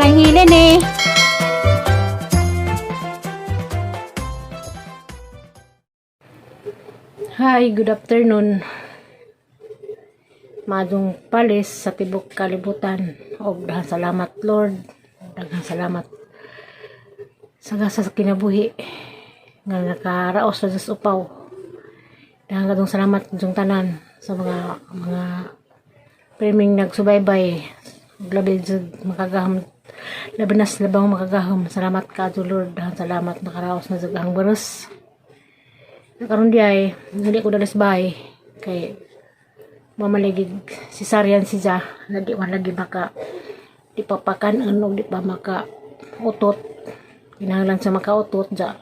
Imrang Hilene. Hi, good afternoon. Madong palis sa tibok kalibutan. Og daghang salamat, Lord. Daghang salamat sa gasa sa kinabuhi nga nakaraos sa Diyos upaw. Daghang kadong salamat yung tanan sa mga priming nagsubaybay. Ug labi jud makagahom, labi nas labang makagahom. Salamat ka, Lord. Daghang salamat, nakaraos na jud ang baros. Karon di ay hindi ko dalas bahay kay mamaligig cesarean si Ja na di man lagi maka di pa pakan og di pa maka utot. Kinahanglan sa makautot ja.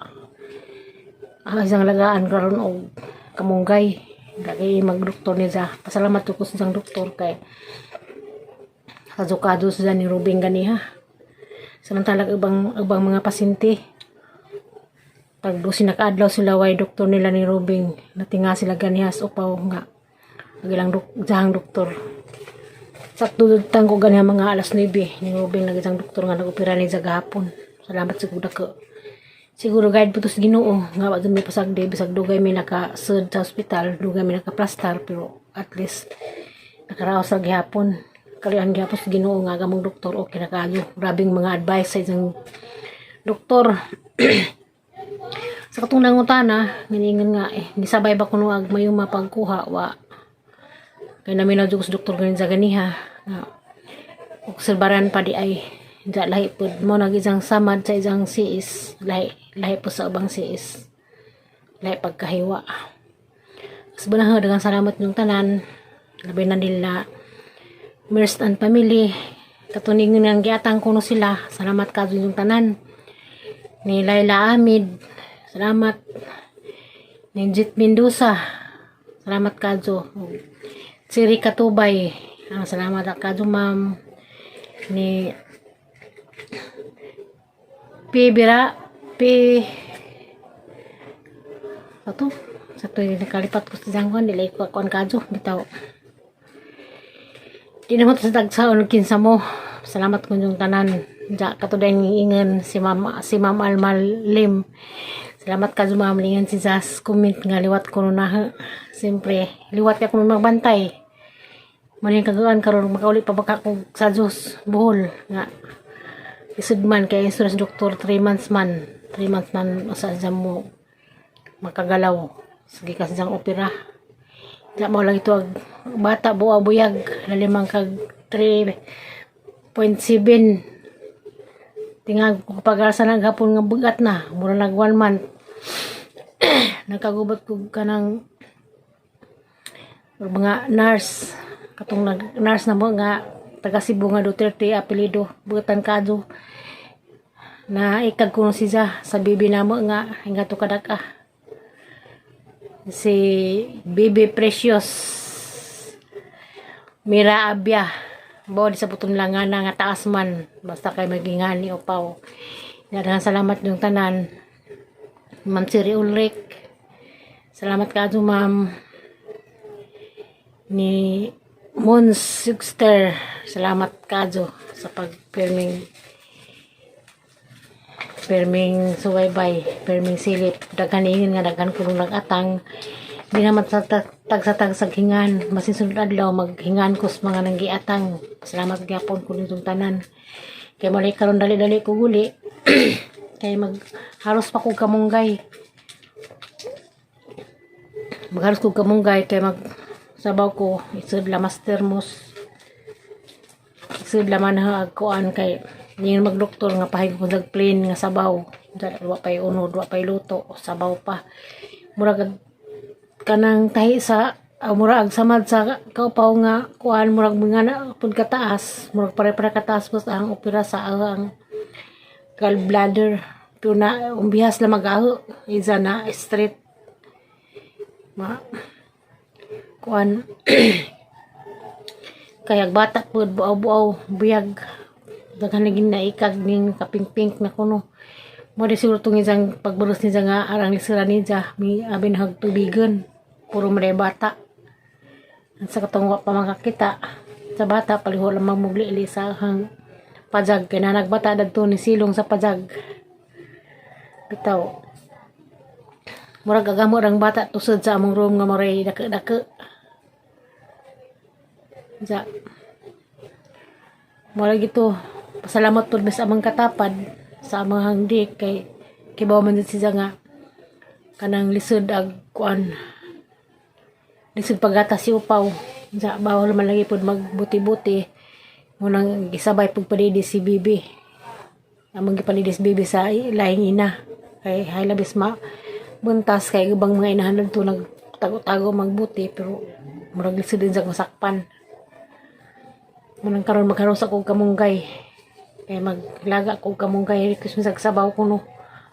Ah, isang lagaan karon og kamunggay lagi magdoktor ni Ja. Pasalamat ko sa isang doktor kay kadukado sa ni Rubing ganiha, samantalag ubang mga pasyente tag 12 na kaadlaw sila way doktor nila ni Rubing. Natinga sila ganihas upaw nga ang ilang jahang doktor. Sakto tang ko ganiha mga alas 9 ni Rubing nag isang doktor nga nag-opera ni sa gahapon. Salamat siguro dako. Siguro guide po to sa Ginoo nga wa jud mi pasagdi bisag dugay mi naka sud sa ospital, dugay mi naka plastar, pero at least nakaraos ra gihapon. Kalian gihapon sa Ginoo nga gamong doktor okay na kaayo. Grabing mga advice sa isang doktor. Sa katong nangutana, giningon nga eh, gisabay ba kuno ag mayo mapagkuha wa. Kay namin na sa doktor ganin sa ganiha nga obserbaran pa di ay ja lahi pud mo nag isang samad sa isang siis, lahi lahi po sa ubang siis, lahi pagkahiwa. Mas bunaha, daghang salamat yung tanan, labi na nila Merst and family, katuningan ng giatang kuno sila. Salamat ka yung tanan ni Laila Amid, salamat ni Jit Mendoza, salamat kadyo. Si Rica Tubay, ah, salamat kadyo, ma'am. Ni P. Bira P. Ato sa to nakalipat ko sa janggon, dili ko kuan kadyo bitaw. Di naman sa tagsaon kinsa mo. Salamat ko yung tanan. Ja, katuday ingan si Ma'am Alma Lim. Salamat ka, ma'am. Lingan si Zas comment nga liwat ko na. Siyempre, liwat ka kung magbantay. Maning kaguan karon makauli pa baka ko sa Diyos buhol nga isud man kay insurance doktor 3 months man, 3 months man sa dyan mo makagalaw sige kasi diyang opera. Di mo lang ito ag bata buwa buyag lalimang kag 3.7. Tingag ko pag-asa na gapon nga bugat na mura nag 1 month nagkagubat ko kanang mga nurse, katong nag nurse na mo nga taga Cebu nga Duterte apelyido, bugatan kadyo na ikag kuno siya sa bibi namo nga hinga to kadaka si Bibi Precious Mira Abia bo di sa putong langana nga taas man basta kay magingani upaw. Daghang salamat yung tanan. Ma'am Siri Ulrich, salamat ka, ma'am. Ni Mons Sixter, salamat kadyo sa pag-firming perming suwaybay, perming silip. Daghan ingin nga daghan kulong nag-atang. Di naman sa tagsa-tagsag hingan. Masin sunod adlaw maghingan ko sa mga nanggiatang. Salamat gyapon ko nitong tanan. Kay malay karon dali-dali ko guli. Kay mag haros pa ko kamunggay. Magharos ko kamunggay kay mag sabaw ko isud lamas termos. Isud laman ha ag kuan kay ningon magdoktor nga pahig ko nag plain nga sabaw. Wa pay unod, wa pay luto, sabaw pa. Murag kanang tahi sa murag ag samad sa kaupaw nga kuan, murag mga na pud kataas, murag pare-pare kataas basta ang opera sa ang gallbladder, pero na umbihas lang mag-aho isa na straight ma kuan kay ag bata pud buaw-buaw buyag. Daghan lagi na ikag ning kapink-pink na kuno mo di siguro tong isang pagbaros niya nga arang lisira niya mi abi na tubigon puro maday bata. At sa katong wa pa makakita sa bata, paliho lang mamugli sa hang Pajag kay na nagbata dadto ni silong sa pajag. Bitaw. Murag agamo rang bata tusod sa among room nga maray dake-dake. Ja. Murag ito, pasalamat pud mi sa among katapad sa among hangdi kay kibaw man din siya nga kanang lisod ag kuan, lisod paggatas si upaw. Ja, bawal man lagi pud magbuti-buti, munang gisabay pud palidi si bibi, among gipalidi si bibi sa lahing ina kay hay labis ma buntas kay ubang mga inahan dito nagtago-tago magbuti, pero murag lisod din sa masakpan. Munang karon magharos ako kamunggay kay maglaga ko kamunggay, request mi sabaw kuno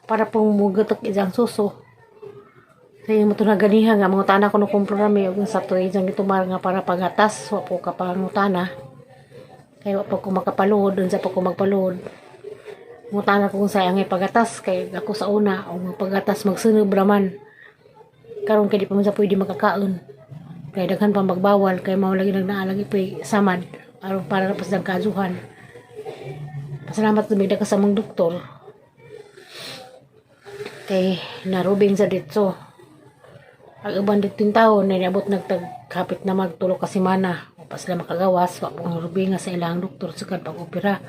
para pong mugatok isang suso sa imo to na ganiha nga mangutana ko no kumpra rami og sa to isang gitumar nga para pagatas. Wa po ka pangutana kay wa pa ko makapaluhod, unsa pa ko magpaluhod. Mangutana ko kung sayang ay pagatas kay ako sa una og pagatas magsunob raman. Karon kay di pa man sa pwede makakaon kay daghan pa magbawal, kay mao lagi nagnaalagi pa samad aron para na pa kazuhan. Pasalamat tumigda ka sa mong doktor kay narubing sa ditso. Ang uban dito yung tao na niabot nagtag kapit na magtulo ka semana o pa sila makagawas, wa pong rubing nga sa ilang doktor sa pag-opera,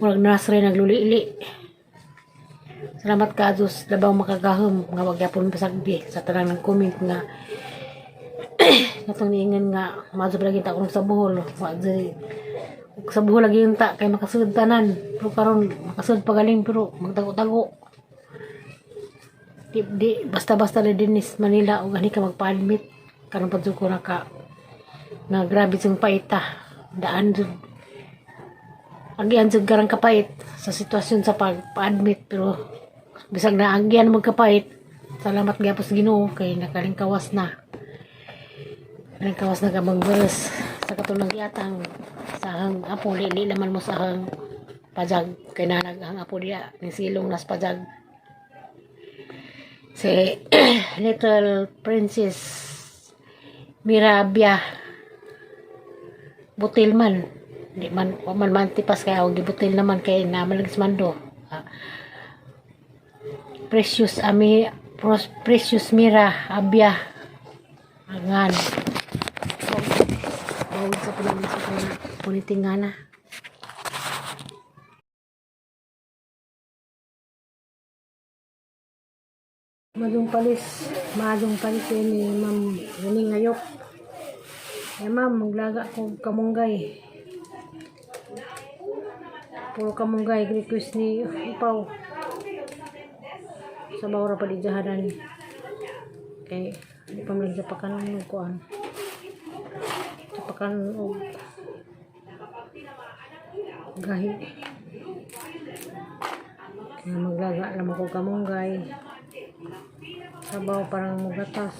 murag nasre naglulili. Salamat ka Diyos labaw makagahom nga wag yapon pasagdi sa tanan ng comment nga katong niingon nga madto lagi ta sa Bohol. Wa diri sa Bohol lagi yung ta kay makasud tanan, pero karon makasud pagaling pero magtago-tago, di, di basta-basta na dinis Manila o gani ka magpa-admit. Karon pa ko na ka nga grabe siyang paita daan jud, agian jud garang kapait sa sitwasyon sa pag-admit, pero bisag na agian magkapait, salamat gyapon sa Ginoo kay nakalingkawas na, kalingkawas na ka magberes sa katong giatang sa hang apo. Lili naman mo sa hang pajag kay nanag ang apo diya ni silong nas pajag. Si Little Princess Mirabia butil man, di man wa man mantipas kay og gibutil naman kay naman lagi mando. Ah, Precious Ami Pros, Precious Mira Abia angan bawod sa pulang sa puniting nga na. Madung palis eh, ni Ma'am Rining Ngayop. Eh ma'am, maglaga ko kamunggay. Puro kamunggay, request ni Upaw. Sa bawra pa di jahanan. Kay, di pa man sa pakanon og kuan. Sa pakanon og gahi. Kaya maglaga naman ko kamunggay. Sabaw parang mugatas.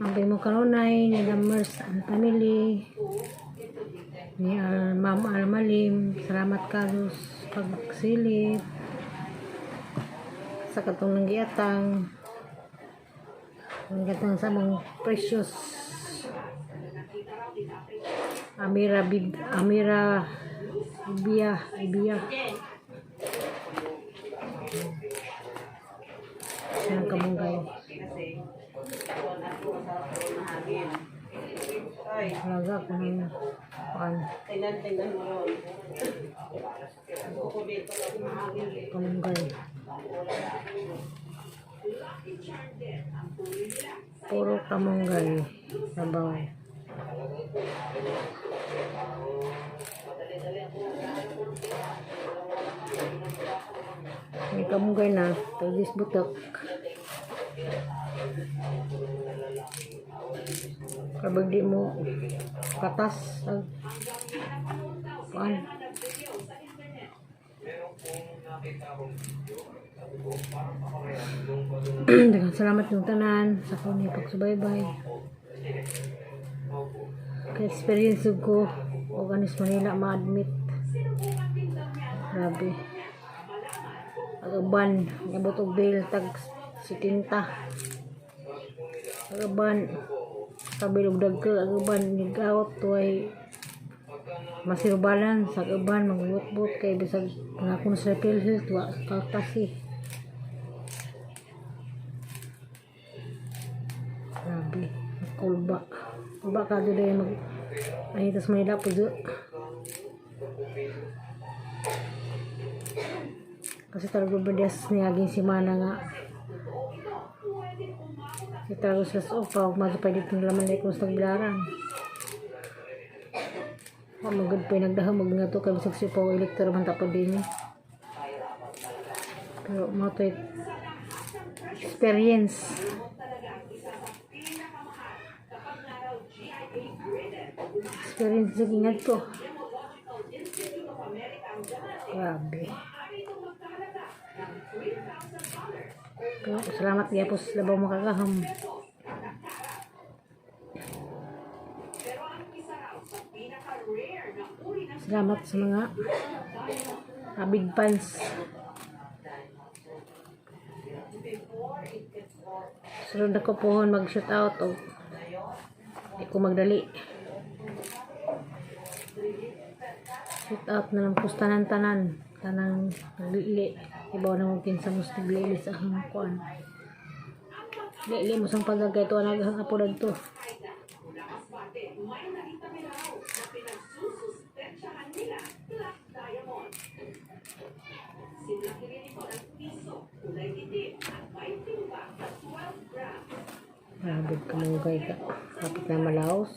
Ang mo kanunay ni Lamers ang family ni Al, Ma'am Almalim. Salamat Carlos pagsilip sa katong nanggiatang ang sa mong precious Amira Bib Amira Ibia Ibia. Ang kamunggay. Laga ko ng kuan. Kamunggay. Puro kamunggay. Sabaw. May kamunggay na. Tagis butak. Kapag di mo katas ag kuan. Daghang salamat yung tanan sa kuni pagsubaybay. Kay experience ko og anis Manila ma-admit. Grabe. Ang uban, nabot og bill tag 70. Ang uban kabilog dagko, ang uban nigawat tuway masiro balance, ang uban magbot-bot kay bisag nga sa PhilHealth wa kaltasi. Grabe, kulba. Kulba ka doon mag ay tas Manila po do. Kasi talaga ba des niaging simana nga kita ko sila sa upa ug pa dito nila man ko sa tagbilaran. Wa magud pa nagdahom mag nga to kay bisag si upaw elektro man tapod din. Pero mo to experience. Experience sa ingat ko. Grabe. Pero salamat gyapon sa labaw makagahom. Salamat sa mga big fans. Sunod ako pohon mag shout out o di ko magdali. Shout out na lang ko sa tanan-tanan. Tanang naglili. Ibaw na mong kinsa mo sa naglili sa akong kuan. Lili mo sang pagagay to naghang apo dagto. Grabe kamunggay ka. Kapit na malaos.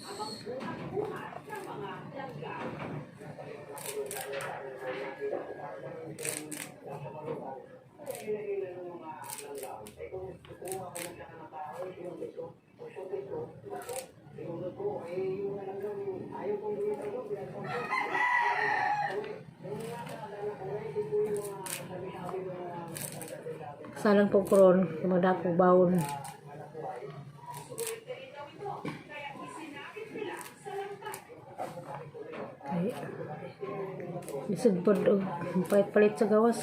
Salang po karon kumadako bawon. Ay, lisod pod og palit-palit sa gawas.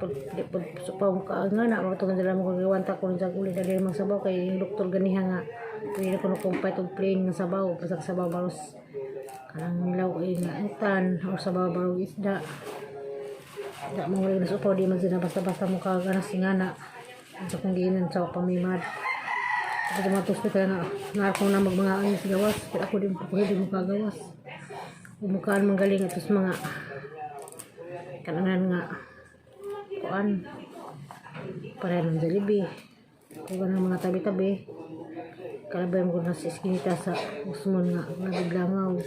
Pag di pod sa pa ka nga na mga tungan dala mo kung giwanta ko sa uli dali mang sabaw kay yung doktor ganiha nga pwede ko no kumpay og plain nga sabaw bisag sabaw baros kanang nilaw ay nga utan or sabaw barog isda. Da mo wala na sa di man sila basta-basta mo kaganas nga na sa kung giinan sa pamimad. Tapos mga hospital nga nga ko na magmanga ang sa gawas pero ako din po hindi mo kagawas. Umukaan man galing atos mga kananan nga kuan pareho ng Jollibee kung ganang mga tabi-tabi kalabay mo na sa iskinita sa Usmon nga nabiglangaw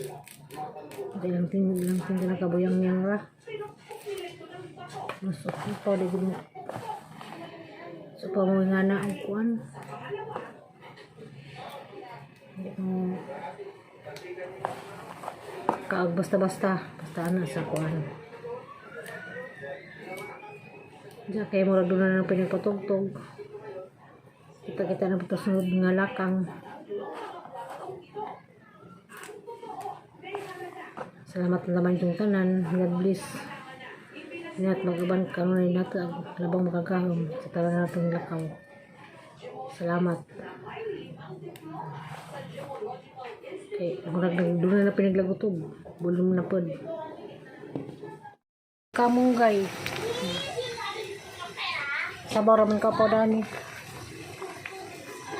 at ilang ting ilang ting na kabuyang yang ra mas okay pa di gud so pa mo nga na ang kuan hindi mo kaag basta-basta basta ana sa kuan. Diya kay murag doon na ng pinagpatugtog. Kita-kita na po sunod nga lakang. Salamat na naman itong tanan. God bless. Ingat mag-uban kanunay nato ang labang makagahom sa tanan natong lakaw. Salamat. Okay, murag doon na pinaglagutob. Bulong na pod. Kamunggay. Sabaw raman ka pa dani.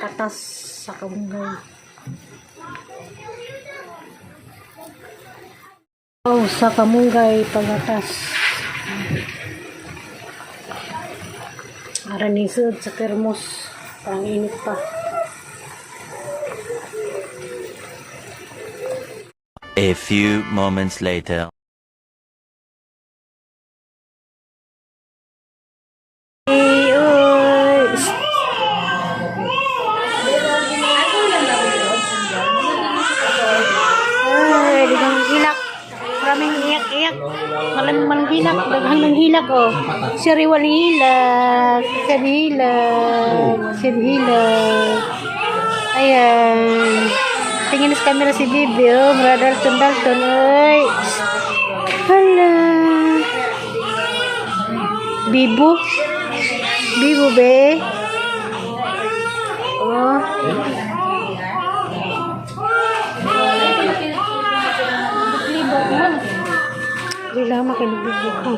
Katas sa kamunggay. Oh, sa kamunggay pagatas. Aran ni sud sa termos. Parang init pa. A few moments later. Ay, oy. Ay, di kang hilak. Maraming iyak-iyak. Maraming manghilak. Daghang manghilak, oh. Si Riwan hilak. Si hilak. Si hilak. Ayan. Tingin sa camera si Bibi, oh. Mura Dalton, Dalton, oy. Hala. Bibo. Bibo, be. Oh. Di lang makinubog ko.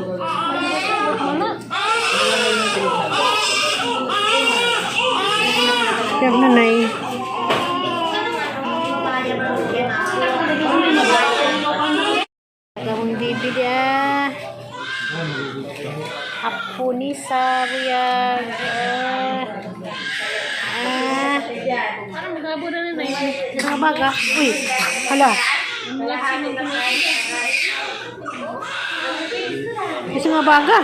Kaya nanay. Kamong bibi dia. Apo ni sa buyag. Ah. Ah. Parang nagabo na na yun. Mga baga. Uy, hala. Isa nga baga.